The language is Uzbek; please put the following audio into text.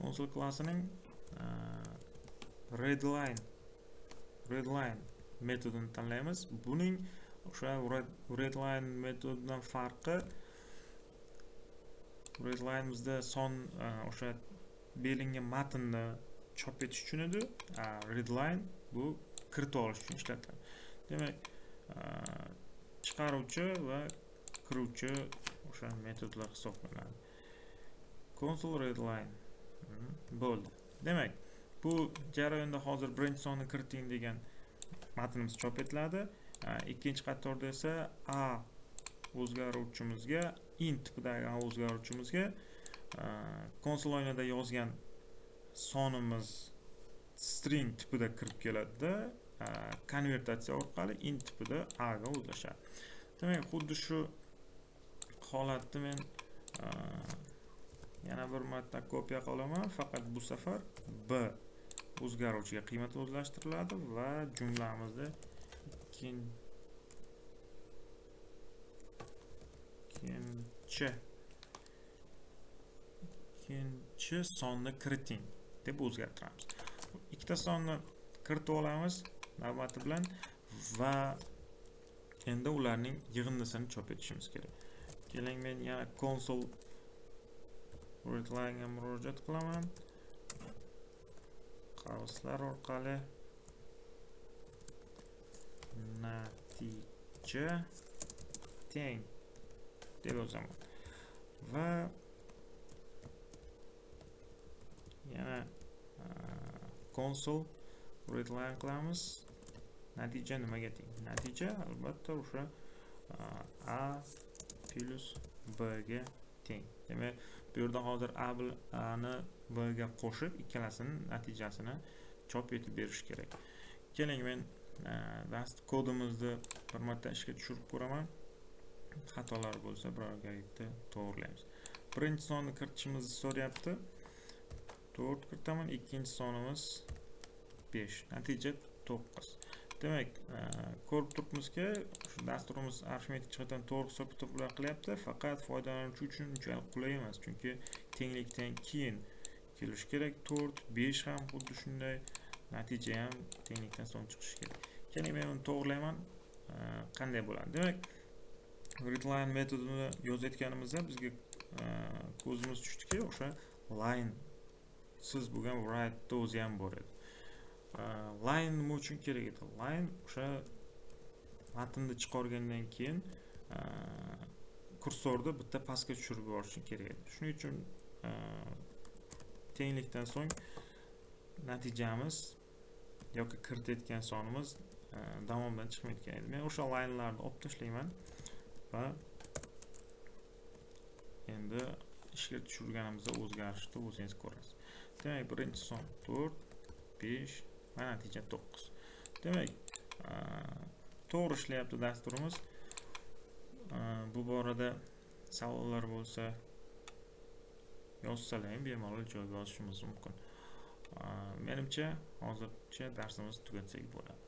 Console klassining readline metodini tanlaymiz. Buning o'sha readline metodidan farqi, readline bizda son o'sha berilgan matnni chop etish uchun edi. Readline bu kiritib olish uchun ishlatiladi. Demak, chiqaruvchi va kiruvchi o'sha metodlar hisoblanadi. Console readline bo'ldi. Demak, bu jarayonda hozir birinchi sonni kiriting degan matnimiz chop etiladi. Ikkinchi qatorda esa a o'zgaruvchimizga, int tipidagi a o'zgaruvchimizga konsol oynada yozgan sonimiz string tipida kirib keladida, konvertatsiya orqali int tipida a ga o'zlashadi. Demak, xuddi shu holatni men yana bir marta kopiya qilaman, faqat bu safar b o'zgaruvchiga qiymat o'zlashtiriladi va jumlamizda ikkinchi sonni kiriting deb o'zgartiramiz. Ikkita sonni kiritib olamiz navbati bilan va endi ularning yig'indisini chop etishimiz kerak. Keling, men yana console readline'ga murojaat qilaman. Qavslar orqali natija teng deb yozaman va yana console readline qilamiz. Natija nimaga teng? Natija albatta o'sha a plus b ga teng. Demak, bu yerda hozir a bilan a ni b ga qo'shib ikkalasining natijasini chop etib berish kerak. Keling, men dast kodimizni bir marta ishga tushirib ko'raman. Xatolar bo'lsa birgalikda to'g'rilaymiz. Birinchi sonni kiritishimizni so'rayapti. 4 kiritaman, ikkinchi sonimiz 5. Natija 9. Demak, ko'rib turibmizki, shu dasturimiz arifmetik jihatdan to'g'ri hisob-kitoblar qilyapti, faqat foydalanuvchi uchun unchalik qulay emas, chunki tenglikdan keyin kelishi kerak. 4, 5 ham xuddi shunday, natija ham tenglikdan so'ng chiqishi kerak. Keling, men uni to'g'rilayman. Qanday bo'ladi? Demak, readline metodini yozayotganimizda bizga ko'zimiz tushdiki, o'sha line siz bo'lgan write o'zi ham bor edi. Line nima uchun kerak edi? Line o'sha matnni chiqargandan keyin kursorni bitta pastga tushirib yuborish uchun kerak edi. Shuning uchun tenglikdan so'ng natijamiz yoki kiritayotgan sonimiz davomdan chiqmayotgan edi. Men o'sha linelarni olib tashlayman va endi ishga tushirganimizda o'zgarishni o'zingiz ko'rasiz. Demak, birinchi son 4, 5 va natija 9. Demak, to'g'ri ishlayapti dasturimiz. Bu borada savollar bo'lsa yozsalar ham bemalol javob yozishimiz mumkin. Menimcha hozircha darsimizni tugatsak bo'ladi.